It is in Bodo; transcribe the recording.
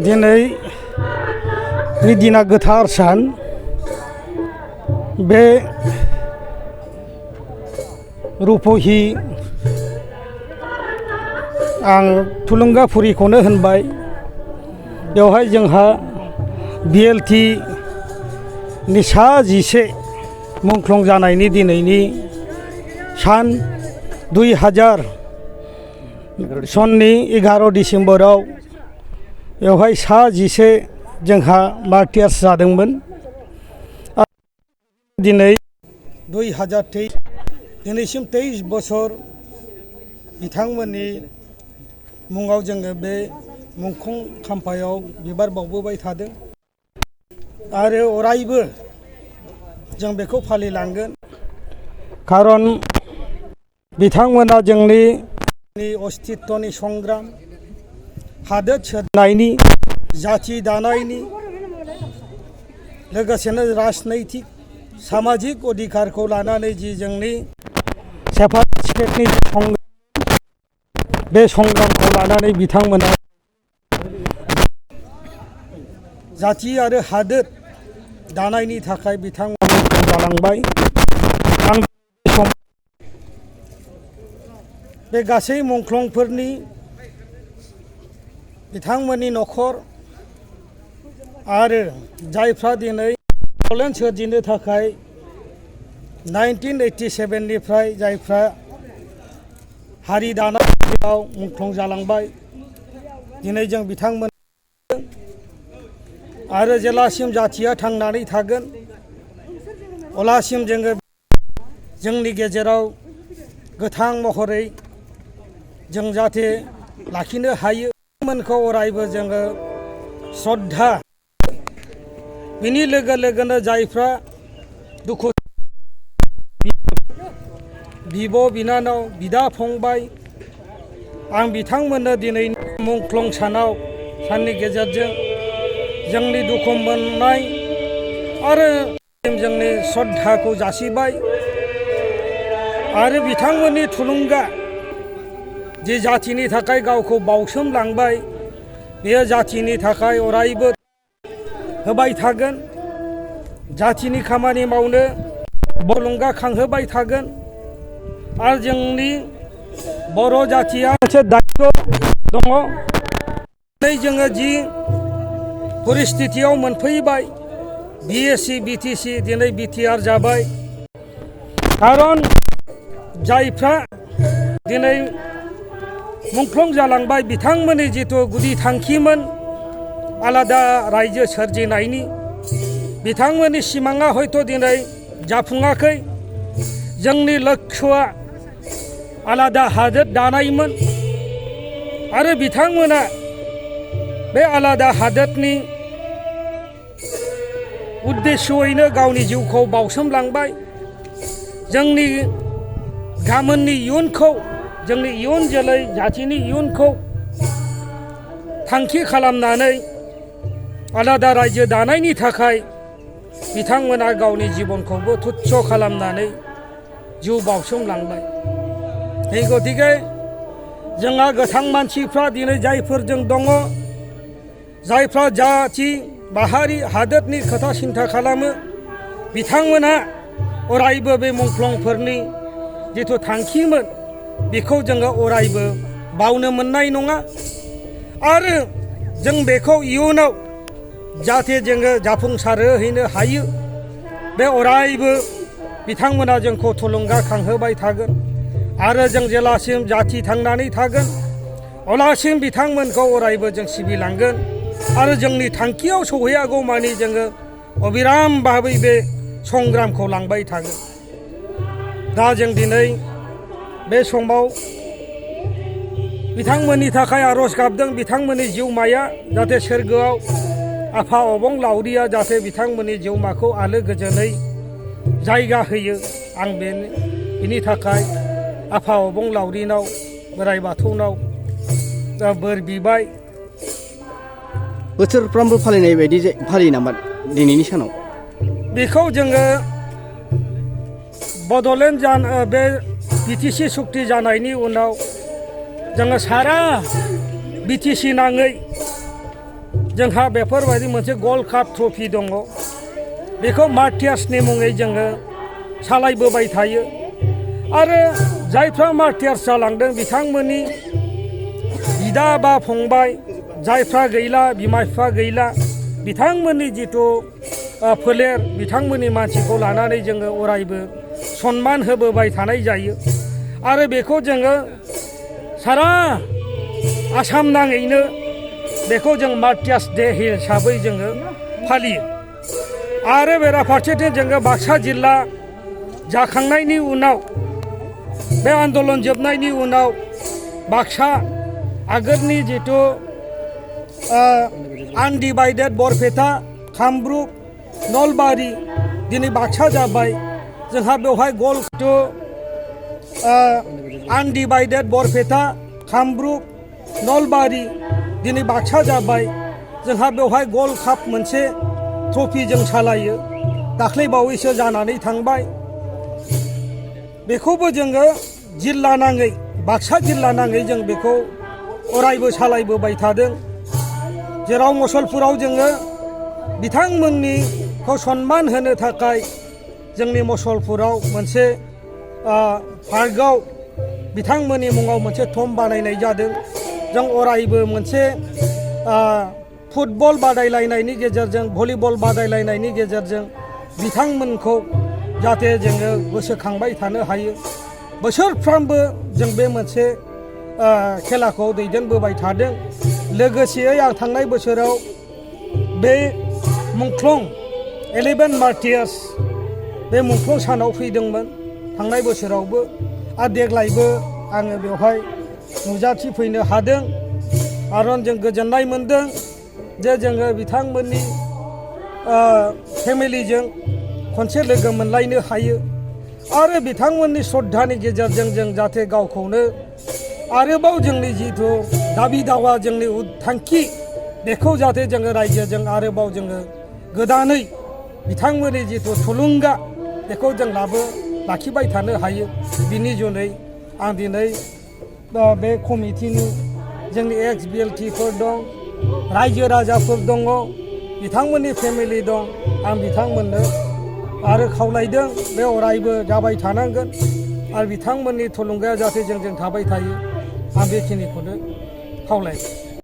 दिनै दिना गोथार सान बे रुपहि आं थुलुंगाफुरिखौनो होनबाय बेवहाय जोंहा बिएलटि नि सा 11 मुंख्लं जानायनि दिनैनि सान 2000 सननि 11 डिसेम्बराव बेवहाय सा 11 जोंहा मार्टियार्स जादोंमोन। दिनै 2023 दिनैसिम 23 बोसोर बिथांमोननि मुङाव जोङो बे मुंख्लं खाम्फायाव बिबार बावबोबाय थादों आरो अरायबो जों बेखौ फालिलांगोन। खारन बिथांमोना जोंनि अस्तित्वनि संग्राम, हादोर सोरजिनायनि, जाथि दानायनि लोगोसेनो राजनैतिक सामाजिक अधिकारखौ लानानै जि जोंनि सेपारेट स्टेटनि बे संग्रामखौ लानानै बिथांमोना जाथि आरो हादोर दानायनि थाखाय बिथांमोना जालांबाय। आं बे गासै मुंख्लंफोरनि बिथांमोननि न'खर आरो जायफ्रा दिनै बड'लेण्ड सोरजिनो थाखाय 1987 निफ्राय जायफ्रा हारि दानायाव मुंख्लं जालांबाय दिनै जों बिथांमोन आरो जेलासिम जाथिया थांनानै थागोन अब्लासिम जोङो जोंनि गेजेराव गोथां महरै जों जाहाथे लाखिनो हायो। मोनखौ अरायबो जोङो श्रद्धा बिनि लोगो लोगोनो जायफ्रा दुखु बिब' बिनानाव बिदा फंबाय आं बिथांमोननो दिनै मुंख्लं साननि गेजेरजों जोंनि दुखु मोननाय आरो जोंनि श्रद्धाखौ जासिबाय आरो बिथांमोननि थुलुंगा जे जाथिनि थाखाय गावखौ बाउसोमलांबाय बेयो जाथिनि थाखाय अरायबो होबाय थागोन। जाथिनि खामानि मावनो थुलुंगाखांहोबाय थागोन आरो जोंनि बर' जाथिया मोनसे दायित्व दङ। दिनै जोङो जि परिस्थितियाव मोनफैबाय बिएसि बिटिसि दिनै बिटिआर जाबाय। खारन जायफ्रा दिनै मुंख्लं जालांबाय बिथांमोननि जिथु गुदि थांखिमोन आलादा रायजो सोरजिनायनि बिथांमोननि सिमाङा हयथ' दिनै जाफुङाखै। जोंनि लक्ष्यआ आलादा हादोर दानायमोन आरो बिथांमोना बे आलादा हादोरनि उद्देश्ययैनो गावनि जिउखौ बाउसोमलांबाय। जोंनि गाबोननि इयुनखौ जोंनि इयुन जोलै जाथिनि इयुनखौ थांखि खालामनानै आलादा रायजो दानायनि थाखाय बिथांमोना गावनि जिबनखौबो तुच्छ खालामनानै जिउ बाउसोमलांबाय। गतिके जोंहा गोथां मानसिफ्रा दिनै जायफोरजों दङ जायफ्रा जाथि माहारि हादोरनि खोथा सिन्था खालामो बिथांमोना अरायबो बे मुंख्लंफोरनि जिथु थांखिमोन बेखौ जोङो अरायबो बावनो मोननाय नङा आरो जों बेखौ इयुनाव जाहाथे जोङो जाफुंसारहोहैनो हायो बे अरायबो बिथांमोना जोंखौ थुलुंगाखांहोबाय थागोन आरो जों जेलासिम जाथि थांनानै थागोन अब्लासिम बिथांमोनखौ अरायबो जों सिबिलांगोन आरो जोंनि थांखियाव सौहैयागौमानि जोङो अबिराम भाबै बे संग्रामखौ लांबाय थागोन। दा जों दिनै बे समाव बिथांमोननि थाखाय आर'ज गाबदों बिथांमोननि जिउमाया जाहाथे सोरगोआव आफा अबंलावरिया जाहाथे बिथांमोननि जिउमाखौ आलो गोजोनै जायगा होयो। आं बिनि थाखाय आफा अबंलावरिनाव बोराइ बाथौनाव बोर बिबाय बोसोरफ्रोमबो फालिनाय बायदि फालियो नामा दिनैनि सानाव? बेखौ जोङो बड'लेण्ड बे बिटिसि सुक्ति जानायनि उनाव जोङो सारा बिटिसि नाङै जोंहा बेफोरबायदि मोनसे गल्ड काप ट्रफि दङ। बेखौ मार्टियार्सनि मुङै जोङो सालायबोबाय थायो आरो जायफ्रा मार्टियार्स जालांदों बिथांमोननि बिदा बा फंबाय जायफ्रा गैला, बिमा बिफा गैला, बिथांमोननि जिथु फोलेर बिथांमोननि मानसिखौ लानानै जोङो अरायबो सनमान होबोबाय थानाय जायो आरो बेखौ जोङो सारा आसाम नाङैनो बेखौ जों मार्टियार्स डे हिसाबै जोङो फालियो। आरो बेराफारसेथिं जोङो बाक्सा जिल्ला जाखांनायनि उनाव बे आन्दलन जोबनायनि उनाव बाक्सा आगोलनि जिथु आनडिभाइडेड बरपेटा, कामरुप, नलबारि दिनै बाक्सा जाबाय। जोंहा बेवहाय गल्ड आनडिभाइडेड बरपेटा, कामरुप, नलबारि दिनै बाक्सा जाबाय। जोंहा बेवहाय गल्ड काप मोनसे ट्रफि जों सालायो, दाख्लै बावैसो जानानै थांबाय। बेखौबो जोङो जिल्ला नाङै, बाक्सा जिल्ला नाङै जों बेखौ अरायबो सालायबोबाय थादों। जेराव मुसलपुराव जोङो बिथांमोननिखौ सनमान होनो थाखाय जोंनि मुसलपुराव मोनसे पार्कआव बिथांमोननि मुङाव मोनसे थम्ब बानायनाय जादों। जों अरायबो मोनसे फुटबल बादायलायनायनि गेजेरजों, भलिबल बादायलायनायनि गेजेरजों बिथांमोनखौ जाहाथे जोङो गोसोखांबाय थानो हायो। बोसोरफ्रोमबो जों बे मोनसे खेलाखौ दैदेनबोबाय थादों। लोगोसेयै आं थांनाय बोसोराव बे मुंख्लं 11 मार्टियार्स बे मुंख्लं सानाव फैदोंमोन थांनाय बोसोरावबो, आरो देग्लायबो आङो बेवहाय नुजाथिफैनो हादों। आरो जों गोजोननाय मोनदों जे जोङो बिथांमोननि फेमिलिजों खनसे लोगो मोनलायनो हायो आरो बिथांमोननि श्रद्धानि गेजेरजों जों जाहाथे गावखौनो आरोबाव जोंनि जिथु दाबि दावा, जोंनि थांखि, बेखौ जाहाथे जोङो रायजोजों आरोबाव जोङो गोदानै बिथांमोननि जिथु थुलुंगा बेखौ जों लाखिबाय थानो हायो। बिनि जुनै आं दिनै बे कमिटिनि जोंनि एक्स बिएलटिफोर दं, रायजो राजाफोर दङ, बिथांमोननि फेमिलि दं। आं बिथांमोननो आरो खावलायदों बे अरायबो जाबाय थानांगोन आरो बिथांमोननि थुलुंगाया जाहाथे जोंजों थाबाय थायो। आं बेखिनिखौनो खावलायबाय।